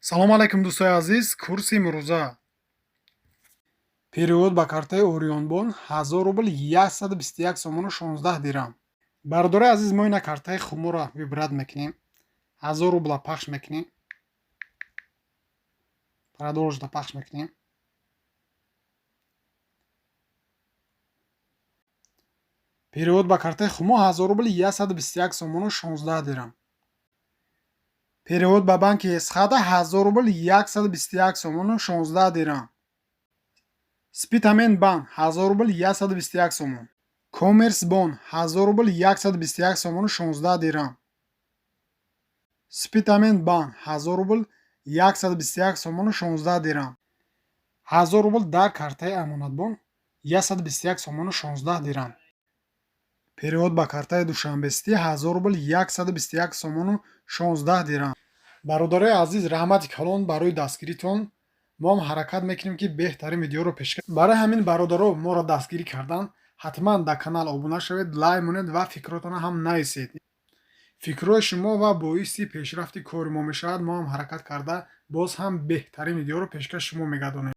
Салому алайкум, дӯстои азиз. Курси имрӯза: перевод ба картаи Орионбон 1000 рубл 121 сомону 16 дирам. Бародарои азиз, мо ина картаи Хуморо выбрать мекунем, 1000 рубла пахш мекунем, продолжить пахш мекунем. Перевод ба картаи Хумо 1000 рубл 121 сомону 16 дирам. Перевод ба банки Эсхата 1000 рубл 121 сомону 16 дирам. Спитамен банк 1000 рубл 121 сомон. Коммерсбон 1000 рубл 121 сомону 16 дирам. Спитамен банк 1000 рубл 121 сомону 16 дирам. 1000 рубл дар картаи Амонатбонк 121 сомону 16 дирам. Перевод ба картаи Душанбеситӣ 1000 рубл 121 сомону 16 дирам. Бародарои азиз, раҳмати калон барои дастгиритон. Мо ҳам ҳаракат мекунем, ки беҳтарин видеоро пешкаш. Барои ҳамин, бародаро, моро дастгирӣ кардан ҳатман дар канал обуна шавед, лайк монед ва фикротонро ҳам нависед. Фикрҳои шумо ва боиси пешрафти кори мо мешавад. Мо ҳам ҳаракат карда, боз ҳам беҳтарин видеоро пешкаши шумо мегардонем.